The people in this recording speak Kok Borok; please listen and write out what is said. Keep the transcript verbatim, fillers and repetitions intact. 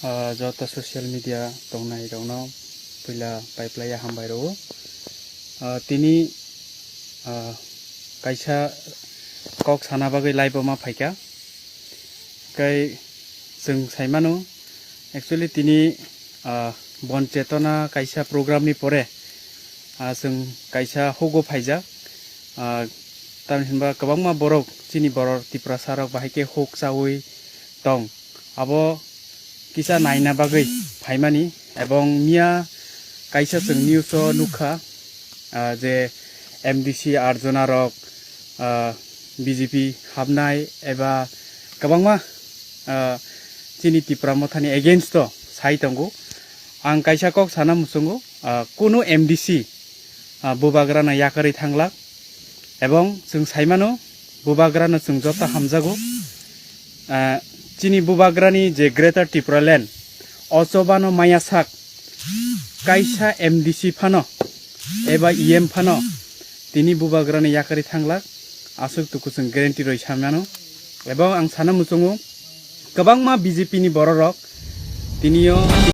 Ah, joto social media tongnai rokno puila paiplaiya hambai rwo. Ah, tini, ah, kaisa kok sana bagwi live o ma phaikha. Kai chwng saimano, actually tini, ah, Bon Chetona kaisa program ni pore, ah, chwng kaisa hugo phaijak. Ah, tamni hinba kwbangma borok, chini borok Tiprasa rok bahai khe huk chaui tong. Abo kisa naina bagwi phaimani, ebong miya kaisa chwng news o nukha, ah, je M D C arjona rok, ah, B J P habnai eba kwbangma, ah, chini Tipra Mothani against o sai tongo. Ang kaisa kok sana muchungo, ah, kunu M D C, ah, bubagrano yakarwi thanglak. Ebong chwng saimano, bubagrano chwng joto hamjago. Ah, chini bubagrani je Greater Tipraland, o chobano maya sak, kaisa M D C phano, eba E M phano, tini bubagrani yakarwi thanglak, aswk tuku chwng guarantee rwi samano. Ebong ang sana muchungo, kwbangma B J P ni bororok, tinio